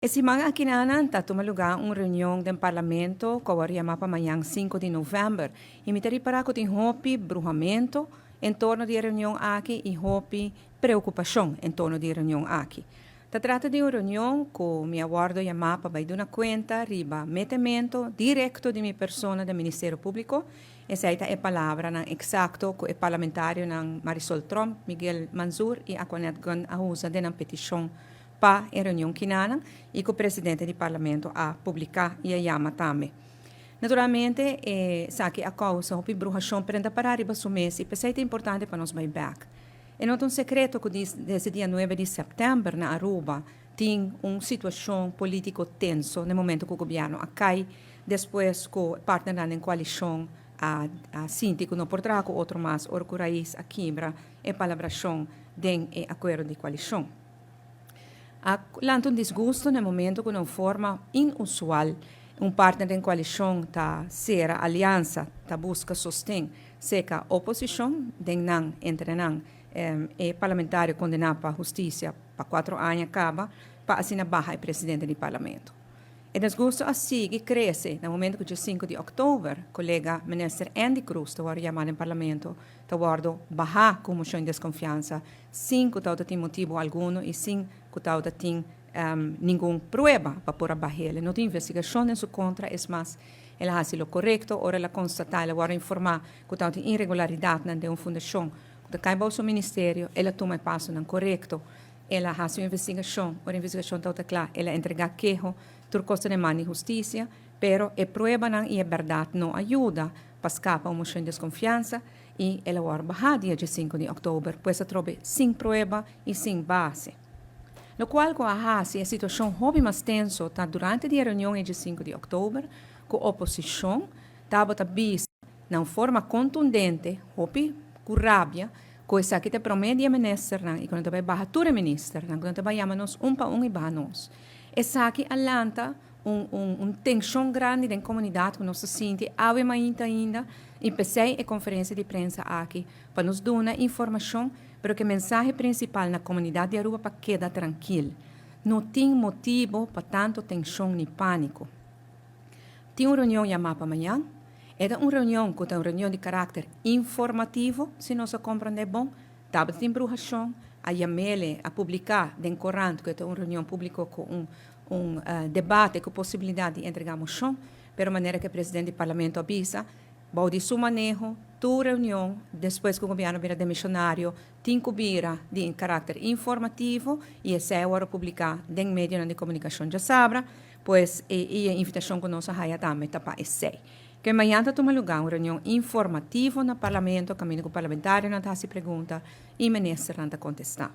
E siman akinan ta tuma lugá un reunion den Parlamento ku a wòrdu yamá pa mañan 5 di novèmber i mi ta ripará ku tin hopi bruhamentu en torno di e reunion aki i hopi preokupashon en torno di e reunion aki. Ta trata di un reunion ku mi a wòrdu yamá pa bai duna kuenta riba metementu direkto di mi persona den Ministerio Públiko. Esei ta e palabranan eksakto ku e parlamentarionan Marisol Tromp, Miguel Mansur i Aquanette Gunn a usa den nan petishon pa e reunion kinanan i ku presidente di Parlamento a publiká i a yama tambe. Naturalmente esaki a kousa hopi bruhashon pero e ta pará riba su mes i p'esei ta importante pa nos bai bèk. E no ta un sekreto ku desde dia nuebe di sèptèmber na Aruba tin un situashon polítiko tenso na e momento ku gobièrnu a kai despues ku partnernan den koalishon a sinti ku no por traha ku otro mas ora ku Raiz a kibra e palabrashon den e akuerdo di koalishon. A lanta un disgusto na e momento ku na un forma inusual un partner den koalishon ta sera aliansa, ta buska sosten seka oposishon den nan entre nan e parlamentario kondená pa hustisia pa 4 aña kaba pa asina baha e presidente di Parlamento. E disgusto a sigui krese na momento ku dia 5 di òktober kolega minister Endy Croes ta wòrdu yamá den Parlamento, ta wòrdu bahá ku moshon di deskonfiansa sin ku tabata tin motibu alguno i sin ku tabata tin ningun prueba pa por a bah'é. No tin investigashon den su kontra, es mas, el a hasi lo korekto ora el a konstatá, el a wòrdu informá ku tabatin irregularidatnan den un fundashon ku ta kai bou su ministerio, el a tuma e pasonan korekto. El a hasi un investigashon, ora e investigashon tabata kla, el a entregá keho, tur kos ta den man di hustisia, pero e pruebanan i e bèrdat no a yuda pa skapa un moshon di deskonfiansa i el a wòrdu bahá dia 5 di òktober, pues atrobe sin prueba i sin base. Lokual ku a hasi e situashon hopi mas tenso ta durante di e reunion e 5 di òktober ku oposishon tabata bisa na un forma kontundente, hopi ku rabia, ku esaki ta e promé di e ministernan i ku nan ta bai baha tur e ministernan, ku nan ta bai yama nos un pa un i baha nos. Esaki a lanta un tenshon grandi den komunidat ku nos ta sinti awe mainta ainda i p'esei e konferensia di prensa aki pa nos duna informashon, pero ku e mensahe prinsipal na komunidat di Aruba pa keda trankil. No tin motibu pa tantu tenshon ni pániko. Tin un reunion yamá pa mañan. E ta un reunion ku ta un reunion di karakter informativo, si nos a komprondé bon. Tabata tin bruhashon, a yam'é, a publiká den korant ku e ta un reunion públiko ku un debate ku posibilidat di entregá moshon, pero manera ku e presidente di Parlamento a bisa, bou di su maneho, tur reunion despues ku gobièrnu bira demishonario tin ku bira di karakter informativo i esei a wòrdu publiká den medionan di komunikashon djasabra. Pues e invitashon ku nos a haya tambe ta pa esei. Ke mañan ta tuma lugá un reunion informativo na Parlamento kaminda ku parlamentarionan ta hasi pregunta i ministernan ta kontestá.